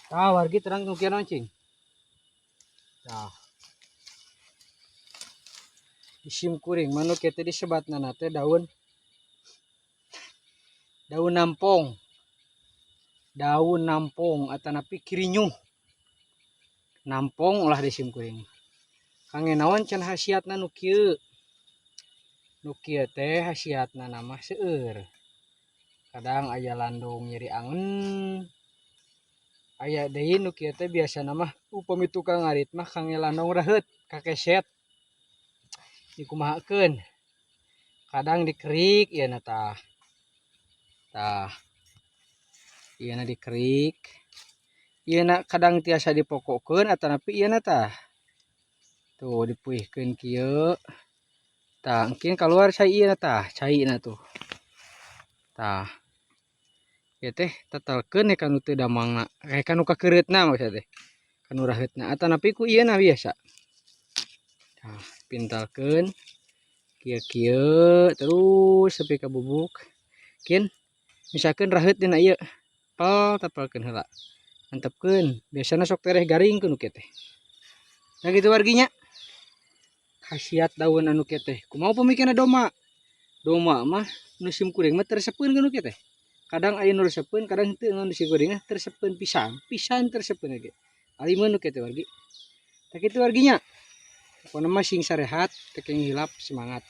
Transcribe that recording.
Tah, wargi, terang nu kieu naon cing. Tah. Di sim kuring mah nu kieu teh disebatna teh daun daun nampong. Daun nampong atanapi kirinyuh. Nampong ulah di sim kuring. Kangge naon cenah hasiatna nu kieu? Nu kieu teh hasiatna mah seueur. Kadang aya landung nyeri angen. Aya deui nu kieu teh biasana mah upami tukang ngarit mah kangge landung raheut kakeset. Dikumahakeun? Kadang dikerik ieu na tah. Tah. Ieu na dikerik. Ieu na kadang tiasa dipokokeun atanapi ieu na tah. Tuh, dipuihkeun kieu. Tah, engkin keluar cai ieu na tah, caina tuh. Tah. Ieu teh tetelkeun ka nu teu damangna, eh, ka nu kakeureutna maksud teh. Ka nu raheutna atanapi ku ieu na biasa. Tah, pintalkeun kieu-kieu terus sampai ka bubuk. Kin misalkan raheut dina ieu, pel tepelkeun heula. Antepkeun, biasana sok tereh garing ku nu kieu teh. Nah, gitu warginya. Khasiat daun anu kieu teh. Kumaha pemikirna doma? Doma mah nu sim kuring mah teu resepeun ka nu kieu teh. Kadang aya nu resepeun, kadang henteu, ngan nu sim kuring mah teu resepeun pisan, pisan teu resepeun ge. Alimeun nu kieu teh, wargi. Tah, kitu warginya. Pokona mah sing sarehat, teu kenging hilap, semangat.